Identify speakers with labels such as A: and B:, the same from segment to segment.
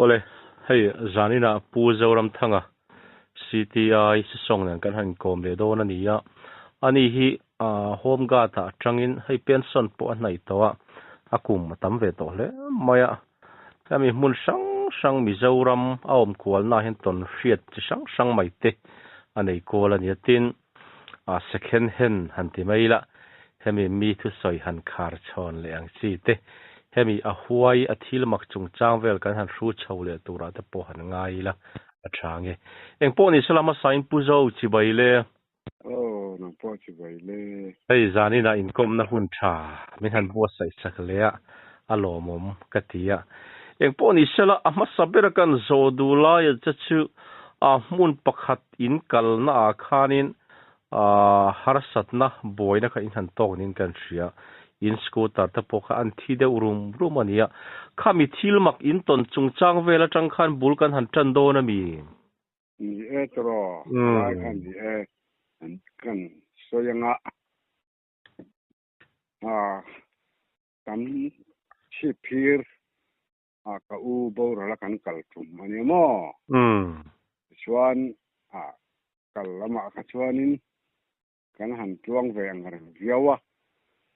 A: Awle, hei zaninah Pu Zoramthanga CTI sesawng nen kan han inkawm leh dawn a ni a. Ani hi Home Guard ah atangin hei pension pawh a hnaih tawh a, a kum a tam ve tawh hle mai a. Hemi hmun hrang hrang Mizoram a awm kualna ah hian tawn hriat chi hrang hrang mai te a nei kual a ni a. Tin, second hand han ti mai ila, hemi mi thusawi han khar chhawn leh ang chi te, hemi a huai a thil mak chungchang vel kan han hru chho leh turah te pawh han ngai ila a tha nge. Engpawh ni sela hmasa in Pu Zo chibai le.
B: Aw, nang pawh chibai le.
A: Hei zaninah inkawmna hun tha min han buatsaih sak leh a, a lawmawm ka ti a. Engpawh ni sela a hmasa bera kan zawh duh laia che chu a hmun pakhat in kalna ah khanin harsatna buaina kha in han tawk niin kan hria. In scooter te pawh kha an thi deuh rum rum a nia. Khami thil mak in tawn chungchang vel atang khan bul kan han tan dawn a mi?
B: Ni e tawraw, lai kha ni e kan sawi anga kan chhip phir a ka u boral a kan kal tum a nia maw? Tichuan a kal lamah kha chuanin kan han tluang ve ang reng viau a,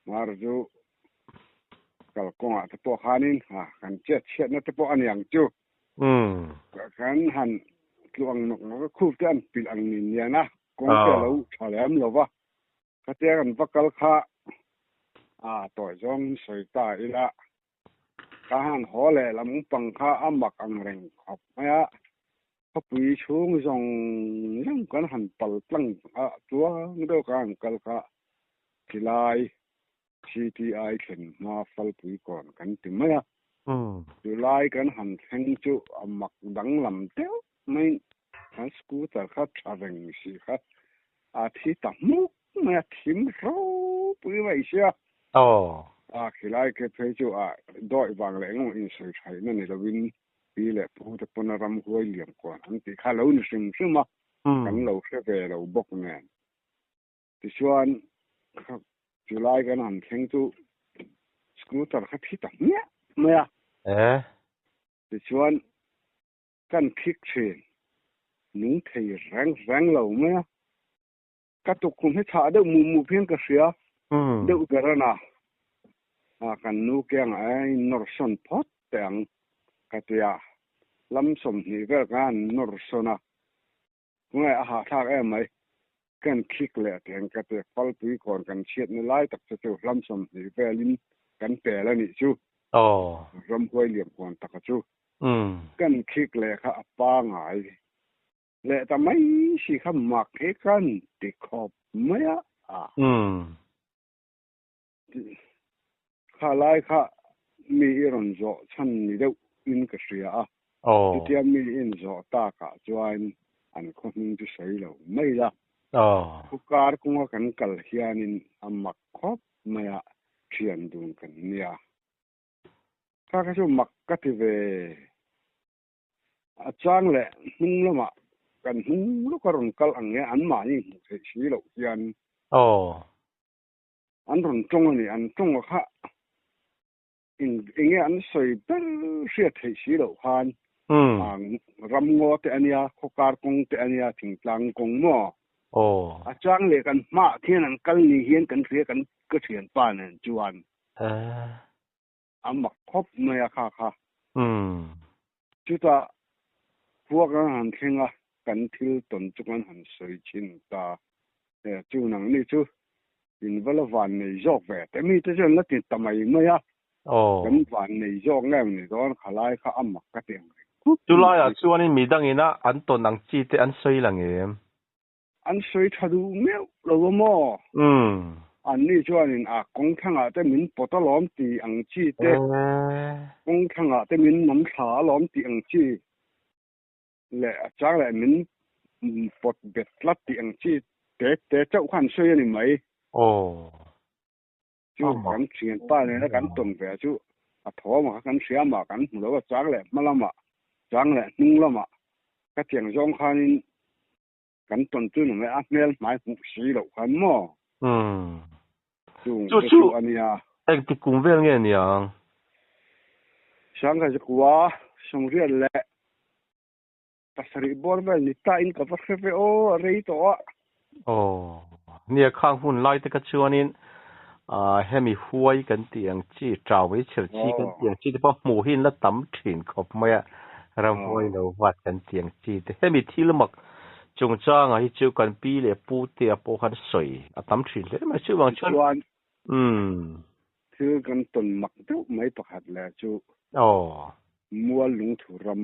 B: mar chu kal kawngah te pawh khanin a kan chet chhiatna te pawh a ni ang chu. Kan han tluang nawk nawk a, khup te an pilh ang nin nian a, kawng te a lo tha lem lo va. Khatia kan va kal kha a tawi zawng sawi ta ila, ka han haw leh lam pang kha a mak ang reng khawp mai a, khawpui chhung zawng zawng kan han pal tlang a chuang deuh ka han kal kha khilai CTI thlen hma falpui kawn kan ti mai a, chulai kan han thleng chu a mak danglam deuh mai kan scooter kha tha reng si kha a thi ta hmuk mai a thim ropui mai sia.
A: Aw.
B: A khilai ke phei chu a dawi vang leh engemaw insawi thaihna ni lovin pi leh pu te pawn a ram huai liam kuan an tih kha lo ni hrim hrim a, kan lo hre ve lo bawk nen. Tichuan chulai kan han thleng chu scooter kha thi ta hmiah mai a.
A: Eh.
B: Tichuan Kan khik thin. Nung thei reng reng lo mai a. Ka tukkhum hi chhah deuh muh muh phian ka hria. Deuh ber a na. A kan nu kiangah e in nawr sawn phawt teh ang ka ti a. Lam 20 vel khan an nawr sawn a. Tunge a hahthlak em mai. Kan khik leh teng ka ti. Falpui kawn kan chhiatna lai tak chu chu hlam 20 velin kan pel a nih chu. Ramhuai liam kawn taka chu. Kan khik leh kha a pangai leh ta mai si kha mak hi kan ti khawp mai a. Kha lai kha mi i rawn zawh chhan ni deuh in ka hria a. Chutia mi in zawh takah chuan an khaw hming chu sawi lo mai la. Khukar kawnga kan kal hianin a mak khawp mai a, thian dun kan nia. Kha kha chu mak ka ti ve. A chang leh hnung lamah kan hnung lawk a rawn kal ang nge anmahni hmuh theih si loh hian. An rawn tawng a ni, an tawng a kha eng enge an sawi ber hriat theih si loh khan ram ngaw te a nia, khawkar kawng te a nia, thingtlang kawng maw? A chang leh kan hmaah khian an kal ni hian kan hria kan ka thianpa nen chuan a mak khawp mai a kha kha. Chutah khua kan han thleng a, kan thil tawn chu kan han sawi thin ta. Chu nang ni chu in va la van nei zawk ve te mi te chu an la ti ta mai mai a. Kan van nei zawk nge ni dawn kha lai kha a mak ka ti ang reng khawp
A: mai. Chulaiah chuanin midangina an tawn ang chi te an sawi la ngem?
B: An sawi tha duh meuh lo a maw? Anni chuanin a kawng thlangah te min pawt alawm tih ang chi te, kawng thlangah te min nam thla alawm tih ang chi leh a chang leh min pawt bet tlat tih ang chi te te chauh kha an sawi a ni mai. Chu kan thianpa nena kan tawn ve chu a thawm a kha kan hria mah kan hmu lo a chang leh hma lamah chang leh hnung lamah ka tiang zawng khanin kan tawn chu ni mai a hmel hmai hmuh si loh khan maw? Chung te chu a nia.
A: Engtik kum vel nge niang?
B: Sangha zakua 27 bawr vel ni ta in ka va hre ve aw, a rei tawh a.
A: Aw, nia khang hun lai te kha chuanin hemi huai kan tih ang chi, tau ei chher chi kan tih ang chi te pawh hmuh hi an la tam thin khawp mai a, ramhuai lo vat kan tih ang chi te. Hemi thil mak chungchangah hi chu kan pi leh pu te ah pawh khan sawi a tam thin hle mai. Chuvang chuan
B: umm. Thil kan tawn mak deuh mai pakhat leh chu
A: Aw.
B: Mual lungthu ram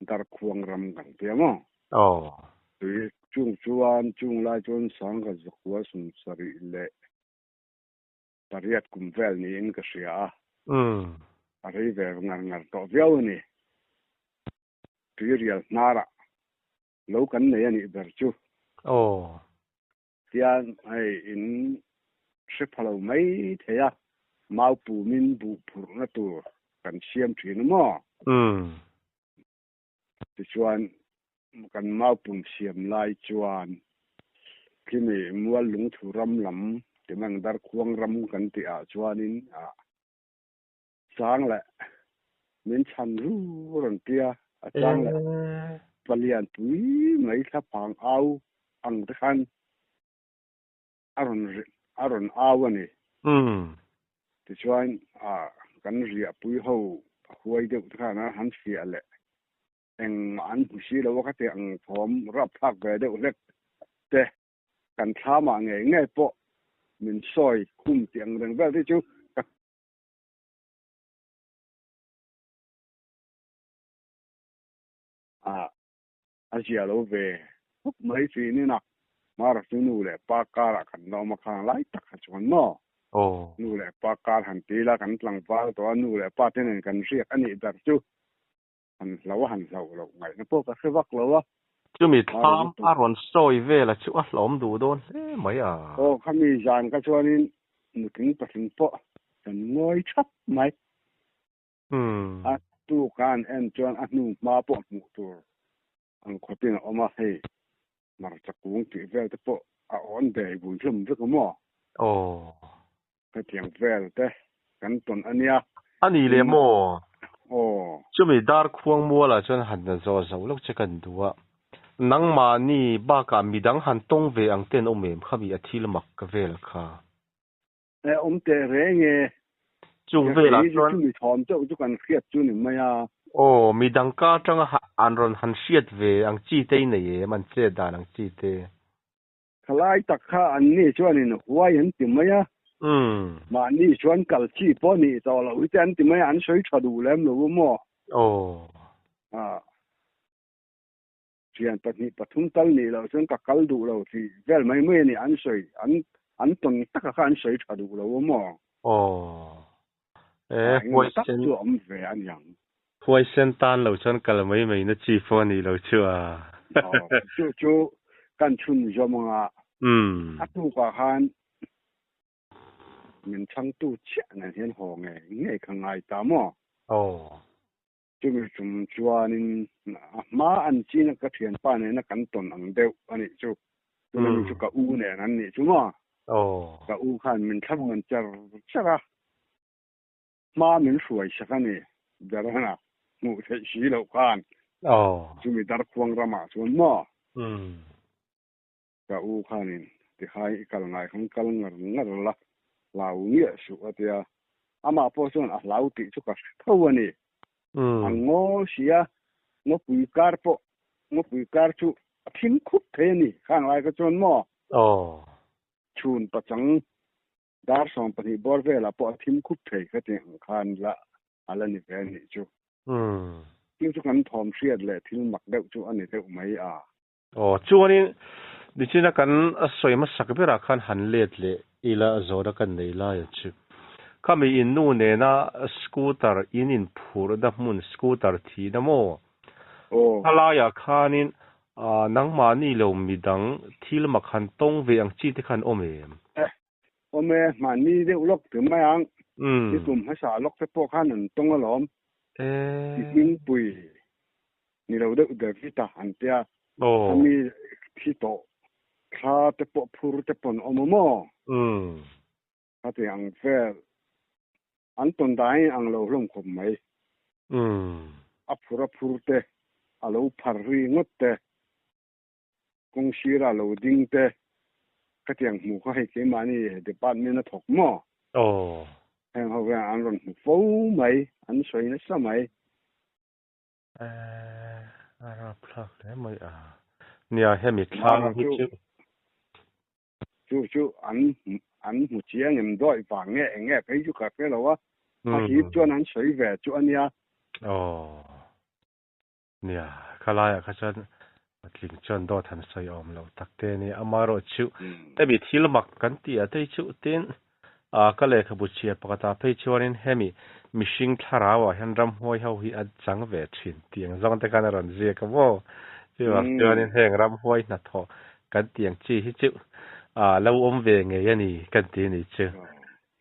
B: Darkhuang ram kan ti a maw?
A: Aw.
B: Tui chung chuan chung lai chuan sangha zakua 78 kum vel niin ka hria a.
A: Umm.
B: A rei ve ngar ngar tawh viau a ni. Tuirial hnarah lo kan nei a nih ber chu.
A: Aw.
B: Tian hei in hre pha lo mai thei a, mau pumin buh phurhna tur kan siam thin a maw?
A: Umm.
B: Tichuan kan mau pum siam lai chuan khimi mual lungthu ram lam timang darkhuang ram kan tih ah chuanin a chang leh min chhan ru rawn tia, a chang leh palian pui mai thlaphang au ang te khan a rawn a rawn au a ni. Tichuan kan riahpui ho a huai deuh te khan an han fiah leh engmah an hmu si lo a ka ti ang thawm rapthlak ve deuh hlek te. Kan thlamah ngei ngei pawh min sawi khum tih ang reng vel te chu ka A a zia lo ve khawp mai thin in a, Mara chu nu leh pa karah kan la awm a khang lai tak kha chuan maw?
A: Aw.
B: Nu leh pa kar han ti ila kan tlangval tawh a, nu leh pa te nen kan riak a nih ber chu han hlo a han hloh loh ngaihna pawh ka hre vak lo a.
A: Chumi thlam a rawn sawi vela chu a hlawm duh dawn hle mai a.
B: Aw khami zan kha chuanin nutling patling pawh kan ngawi thap mai.
A: Umm.
B: A tuk a an en chuan a hnu hma pawh hmuh tur ang khawpin a awm a, hei hmarcha kung tih vel te pawh a awn bei bui hlawm vek a maw?
A: Aw.
B: Hetiang vel te kan tawn a nia.
A: A ni leh maw?
B: Aw.
A: Chumi dar khuang mualah chuan han zawh zoh loh che kan duh a, nangmahni bakah midang han tawng ve ang ten awm em khami a thil mak vel kha?
B: E awm teh reng e.
A: Chung velah chuan.
B: Chumi thawm chauh chu kan hriat chu ni mai a.
A: Aw, midang ka atanga an rawn han hriat ve ang chi te i nei em, an chet dan ang chi te.
B: Thalai tak kha an ni chuanin huai an ti mai a.
A: Umm.
B: Mahni chuan kal chi pawh nih tawh loh hi te an ti mai a, an sawi tha duh lem lo maw?
A: Aw.
B: Ah. Thian pahnih pathum tal nih loh chuan ka kal duh lo tih vel mai mai a ni, an sawi an an tawn taka kha an sawi tha duh lo a maw?
A: Aw. E,
B: Engemaw tak chu a awm ve a niang.
A: Huaisen tan lo chuan kal mai mai na chi pawh a nih lo chu a.
B: Aw, chu chu kan chhun zawm ang a.
A: Umm.
B: A tukah khan min chhangtu chiah nen hian haw ngei ngei kha ngai ta maw?
A: Aw.
B: Chumi tum chuanin a hma an china ka thianpa nena kan tawn ang deuh a nih chu. Tuna mi chu ka u nen an nih chu maw? Ka u khan min thlamuan char char a, hma min hruai sak a ni. Darhana hmuh theih si loh khan chumi Darkhuang ramah chuan maw? Ka u khanin tikhai i kal ngai khan kal ngar ngar la, hlau ngiah suh a ti a. Amah pawh chuan a hlau tih chu ka hre tho a ni. A ngaw si a, ngawpui kar pawh, ngawpui kar chu a thim khup thei a ni khang lai kha chuan maw? Chhun pachang dar 12 bawr velah pawh a thim khup thei kha tih ang khan la a la ni ve a nih chu. Chu chu kan thawm hriat leh thil mak deuh chu a ni deuh mai a.
A: Aw, chuanin nichina kan sawi hmasak berah khan han let leh ila zawhna kan nei lai a chu. Khami in nu nena scooter in inphurhna hmun scooter thihna maw?
B: Aw.
A: Khalaiah khanin nangmahni lo midang thil mak han tawng ve ang chi te khan awm em?
B: Eh, awm e, mahni deuh lawk ti mai ang. Ni tum hmasa lawk te pawh khan an tawng alawm.
A: Eh.
B: Ti hmingpui. Ni lo deuh David-a an tia.
A: Aw.
B: Ami thi tawh thla te pawh phur te pawn awm a maw?
A: Umm.
B: Khati ang vel an tawn dahin ang lo hlawm khawp mai.
A: Umm.
B: tura phur te, a lo phar ri ngawt te, kawng sira lo ding te, khatiang hmuh kha hei keimahni department a thawk maw?
A: Aw.
B: Heng ho hian an rawn hmu fo mai, an sawi nasa mai.
A: Eh, a rapthlak hle mai a. Nia, hemi thlang hi chu.
B: Chu chu an an hmu chiang em dawi vang nge eng nge phei chu ka hre lo a. A hip chuan an sawi ve chu a nia.
A: Aw. Nia, khalaiah kha chuan patling chuan dawt han sawi awm loh tak te a nia. Amaherawhchu hemi thil mak kan tih ah te hi chu tin ah ka lehkhabu chhiar pakhatah phei chuanin hemi mihring thlarau ah hian ramhuai ho hi a chang ve thin tih ang zawng te khan a rawn ziak a maw. Chuvang chuanin heng ramhuai hnathawh kan tih ang chi hi chu ah lo awm ve ngei a ni kan ti a ni chu.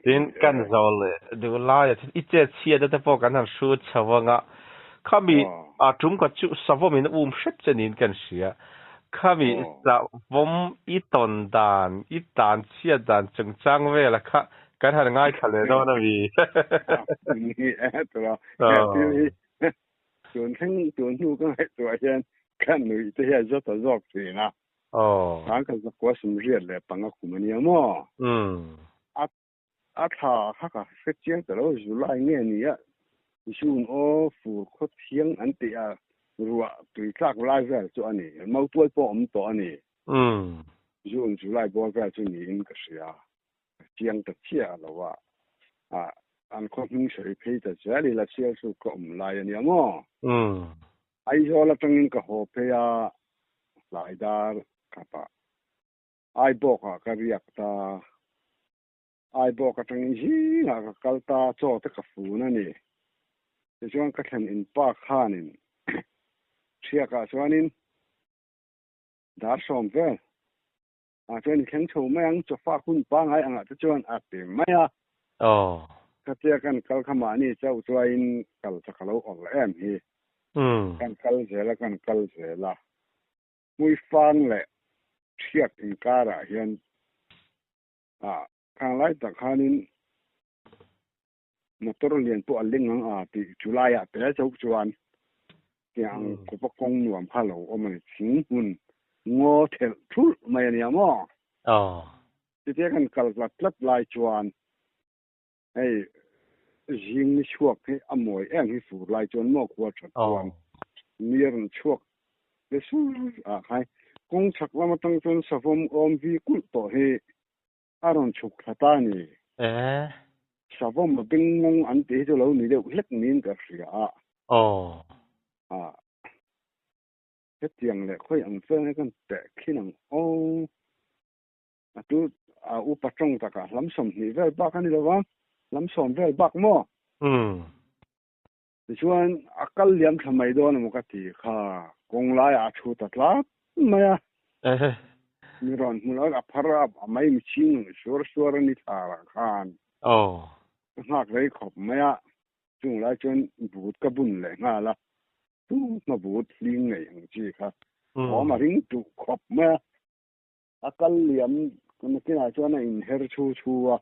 A: Tin, kan zawl leh duh laia thil i chet chhiatna te pawh kan han hrut chho ang a, khami a tum khat chu savawmin a um hrep che niin kan hria. Khami savawm i tawn dan, i tan chhiat dan chungchang vela kha kan han ngaithla leh dawn a mi.
B: Ni e, tura he thil hi tun thleng tun hnu ka ngaihtuah hian ka nuih te hian zawt a zawk thin a.
A: Aw.
B: Khan ka zakua 75 kum a nia maw?
A: Umm.
B: A a thla kha ka hre chiang ta lo, July nge ni a, June aw fur khaw thiang an tih a, ruah tui tlak lai vel chu a ni, mautuai pawh awm tawh a ni.
A: Umm.
B: June, July bawr vel chu niin ka hria, ka chiang ta chiah lo a, ah an khaw hming sawi phei ta zel ila Sialsuk ka awm lai a nia maw?
A: Umm.
B: Aizawl atangin ka haw phei a, tlai dar khatah Aibawkah ka riak ta. Aibawk atangin zingah ka kal ta, chaw te ka fun a ni. Tichuan ka thlen in pa khanin Thiakah chuanin dar 10 vel ah chuan i thleng chho mai ang, chawfak hun pangai angah te chuan a ti mai a.
A: Aw.
B: Khatia kan kal kha mahni chauh chuain kal chak a lo awrh em hi. Kan kal zel a, kan kal zel a. Hmuifang leh Thiak inkarah hian ah khang lai tak khanin motor lian pawh a ling ang a tih chu laiah te chauh chuan tiang khawpa kawng nuam kha lo awm a ni. Thing hmun ngaw thelh thulh mai a nia maw?
A: Aw.
B: Chutia kan kal tlat tlat lai chuan hei zing ni chhuak hi a mawi em hi fur lai chuan maw khua that chuan ni a rawn chhuak le sur ah khai kawng chhak lam atang chuan savawm awm vi kulh tawh hi A rawn chhuk thla ta a ni.
A: Eh.
B: Savawm a beng mawng an tih hi chu lo ni deuh hlek niin ka hria a.
A: Aw.
B: Ah. Hetiang leh khawi ang chuan hei kan teh khin ang aw. A tu a upa tawng takah hlam 20 vel bak a ni lo va, hlam 10 vel bak maw?
A: Umm.
B: Tichuan a kal liam thla mai dawn emaw ka ti kha, kawng laiah a thu ta tlat mai a. Mi rawn hmu lo a phar a, a mai mi chhing suar suar a ni thlarah khan.
A: Aw.
B: Ka nghak rei khawp mai a, chung lai chuan but ka bun leh nghal a, chu hma but hling ngei ang chi kha thawm a ring tuh khawp mai a. A kal liam nakinah chuan a inher chhu chhu a,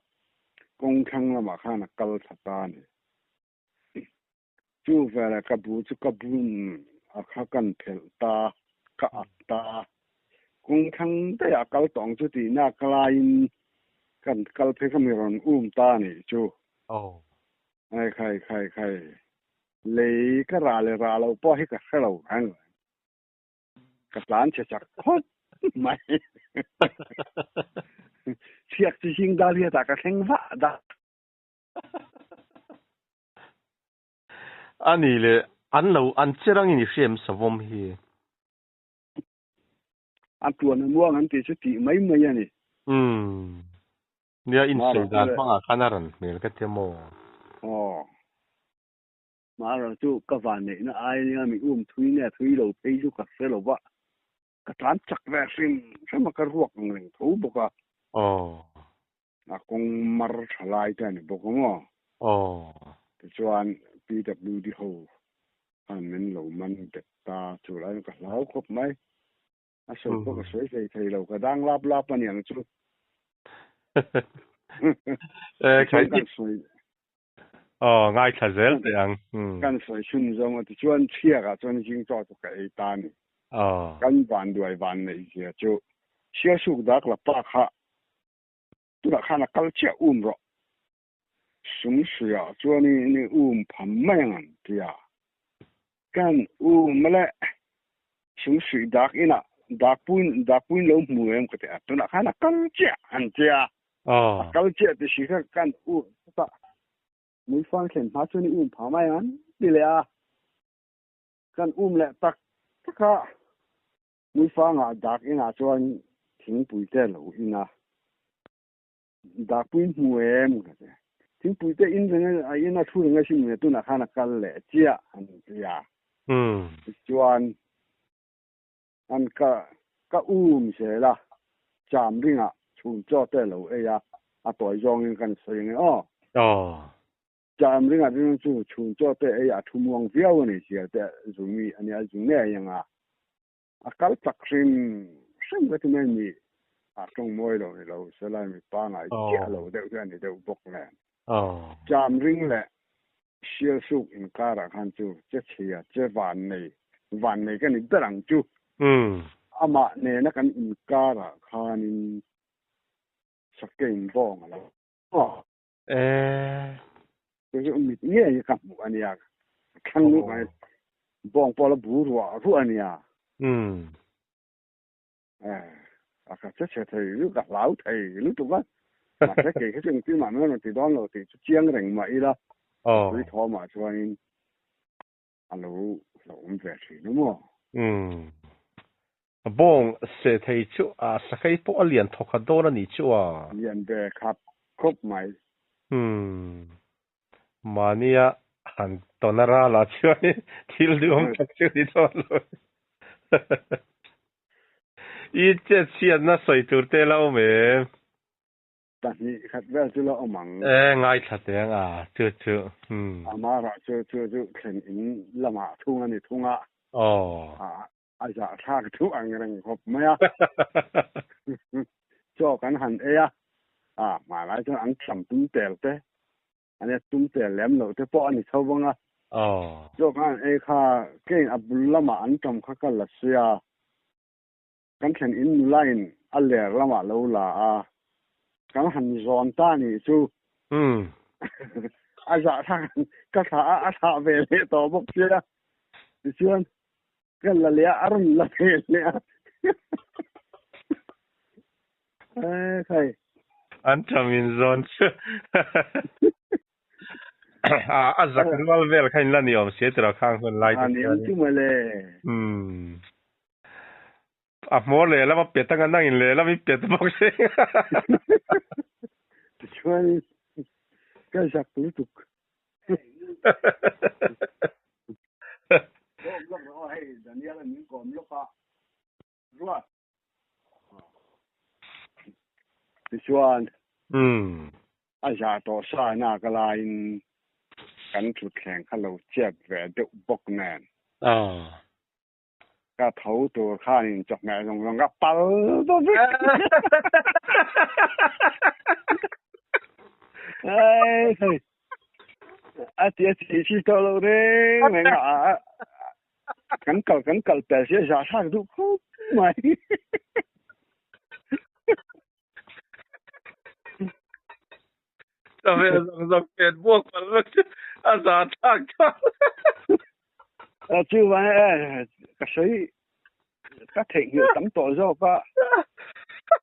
B: kawng thlang lamah khan a kal thla ta a ni. Chu velah ka bu chu ka bun a kha kan phelh ta, ka ak ta. Kawng thlang daih ah kal tawh ang chu tih nak laiin kan kal phei kha mi rawn um ta a nih chu.
A: Aw.
B: Khai khai khai khai. Lei ka rah leh rah loh pawh hi ka hre lo reng reng. Ka tlan chhe chak khawp mai. Chhiak chi hing dal hi hetah ka thleng vah dah.
A: A ni le, an lo an che rangin i hriam savawm hi.
B: A tuan a muang an tih chu tih mai mai a ni.
A: Umm. Nia insawi dan hmangah khan a rawn hmel ka ti maw?
B: Aw. Mahara chu ka van neihna ai nia mi um thui nge thui lo phei chu ka hre lo va. Ka tlan chak ve hrim hrim a ka ruak ang reng tho bawk a.
A: Aw.
B: A kawng mar tha lai te a ni bawk ang aw.
A: Aw.
B: Tichuan PWD ho khan min lo man bet ta chu lai ka hlau khawp mai. A sawi pawh ka sawi hlei thei lo, ka dang lap lap a niang chu.
A: Eh,
B: Tichuan kan sawi.
A: Aw, ngaithla zel teh ang. Umm.
B: Kan sawi chhun zawng a tichuan chhiakah chuan zing chaw chu ka ei ta a ni.
A: Aw.
B: Kan vanduai van neih zia chu Sialsuk dak la pa kha tunah khan a kal chiah um rawh. Sum suiah chuan in i um pham mai ang an ti a. Kan um leh sum suih dak inah dak puin dak puin lo hmu em ka ti a, tunah khan a kal chiah an ti a. A kal chiah ti si kha kan um chutah Muifang thlen hma chuan i um phah mai ang an ti leh a. Kan um leh tak tak a, Muifangah dak inah chuan thingpui te lo in a. Dakpui hmu em ka ti. Thingpui te in reng a in a thu reng a sin nge tunah khan a kal leh chiah an ti a. Tichuan an ka ka um zel a, cham ringah chhun chaw te lo ei a, a tawi zawngin kan sawi ange aw. Cham ringah ring chu chhun chaw te ei a thu muang viau a ni sia te zumi a nia zu ngei ang a. A kal chak hrim hrim ka ti mai ni, a tawng mawi lo ni lo se lai mi pangai chiah lo deuh hi a ni deuh bawk nen. Cham ring leh Sialsuk inkarah khan chu che chhia che van nei van nei ka ni ber ang chu. Amah nena kan inkarah khanin Sakein bawng a lo awm
A: a.
B: Chu chu mit ngei ka hmuh a nia, ka thlang luh mai. Bawng pawh a la bu ruah ruah a nia. A ka che chhe thei lutuk, ka hlau thei lutuk a. Mahse kei kha chu engtin mah min rawn ti dawn lo tih chu chiang reng mah ila, ka pui thawmah chuanin a lo hlauhawm ve thin a maw?
A: Bawng seh thei chu a sakhei pawh a lian thawk khat dawn a nih chu a.
B: Lian ve khat khawp mai.
A: Umm. Mahnia han tawn a ral ah chuan thil duhawm tak chu ni dawn lo. I chet chhiatna sawi tur te la awm em?
B: Pahnih khat vel chu la awm ang.
A: E, ngaithla teh ang a, chu chu, umm.
B: Amara chu chu chu thlen in lamah thung a ni thung a.
A: Aw.
B: A zahthlak thu ang reng khawp mai a. Chaw kan han ei a, a hmalai chuan an tam tum tel te, an e tum tel lem loh te pawh a ni chho vang a. Chaw kan han ei kha kein a bul lamah an tam kha ka la sia, kan thlen in nula in a ler lamah lo la a, kan han zawn ta nih chu. A zahthlak ka thlah a, a thlah ve leh tawh bawk sia. Tichuan Ka la leh a, a rawn la ve leh a. Eh, khai.
A: An tham in zawn chu. A a zak rual vel kha in la ni awm sia tiraw khang hun lai te
B: chuan. A ni awm chu mawle.
A: Umm. A hmawr lehlam a pet anga nangin lehlam i pet bawk si.
B: Tichuan ka zak lutuk. Tichuan a za tawh sa nak laiin kan thutthleng kha lo chep ve deuh bawk nen. Ka tho tur khanin chawhmeh zawng zawng ka pal dawt vek. Ai hei a ti a chi chi tawh lo reng reng a kan kal kan kal pel sia zah thlak duh khawp mai.
A: Chawhmeh zawng zawng pet buak pal vek chu a zah thlak thlak.
B: Chu vang e ka sawi ka theihnghilh tam tawh zawk a.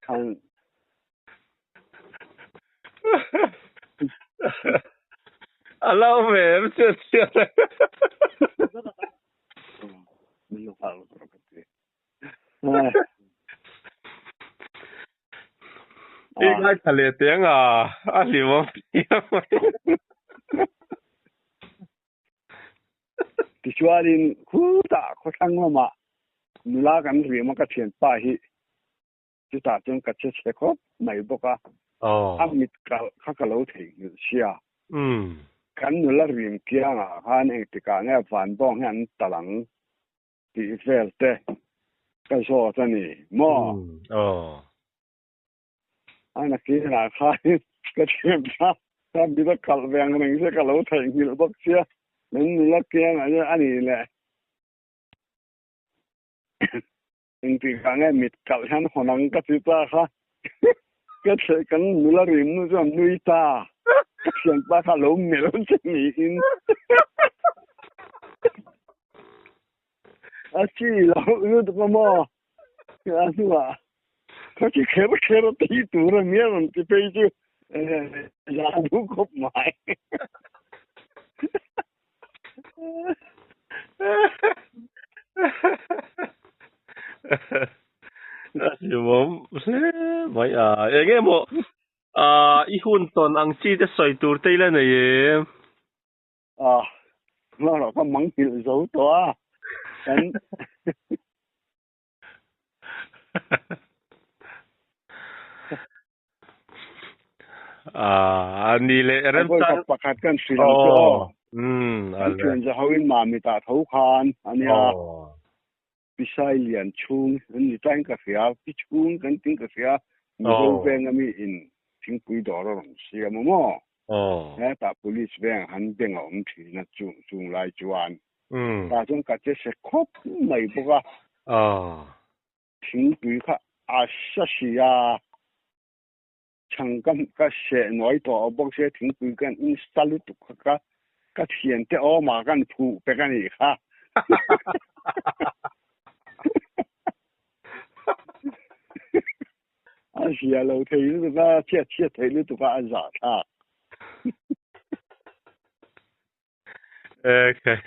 B: Han
A: A lo ve em chiah chiah. I ngaithla leh teh ang a, a hlim awm phian mai.
B: Tichuanin khutah khawthlang lamah nula kan riam a ka thianpa hi chutah chuan ka che chhe khawp mai bawk a, a mit kalh kha ka lo theihnghilh sia. Kan nula riam kiangah khan engtikah nge vanbawng hi an tal ang tih vel te ka zawt a ni maw?
A: Aw.
B: A nakinah khan ka thiam ta. Ka mit a kalh ve ang reng sia ka lo theihnghilh bawk sia min nula kiang ah hian a ni le. Engtik ah nge mit kalh hian hawn ang ka ti ta kha ka thleh kan nula rim nu chuan nui ta ka thianpa kha lo melh che niin a chi lo lutuk a maw a hnuah ka ti kher kher a tei tur a nia rawn ti phei chu zah duh khawp mai.
A: A hlimawm hle mai a, eng nge maw i hun tawn ang chi te sawi tur te ila nei em?
B: A, hmanraw ka mang nghilh zo tawh a, kan
A: Ah, ni le rem
B: chan pakhat kan hrilh ang chu aw. Kan thian za hoin mami ta tho khan ania. Pisai lian chung an ni tain ka hria, pi chung kan tin ka hria. Mizo veng ami in thingpui dawr a rawn siam a maw. Hetah police veng han beng a awm thin a chung chung lai chuan. Tah chuan ka che se khawp mai bawk a. Thingpui kha a sa si a, chhang ka ka seh nawi tawh bawk sia thingpui kan install lutuk kha ka ka thiante awmah kan phuh pek a nih kha. A zia lo thei lutuk a, chhiat chhiat thei lutuk a, a zahthlak.
A: Okay.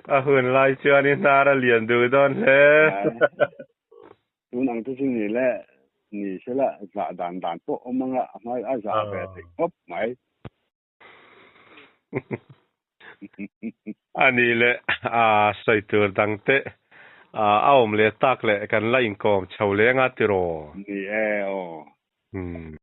A: A hun lai chuan i hnar a lian duh dawn hle.
B: Tun ang te chu ni le, ni sela zah dan dan pawh awm anga a hmai a zah ve theih khawp mai.
A: A ni le, a sawi tur dang te a awm leh tak leh kan la inkawm chho leng a tiraw?
B: Ni e aw.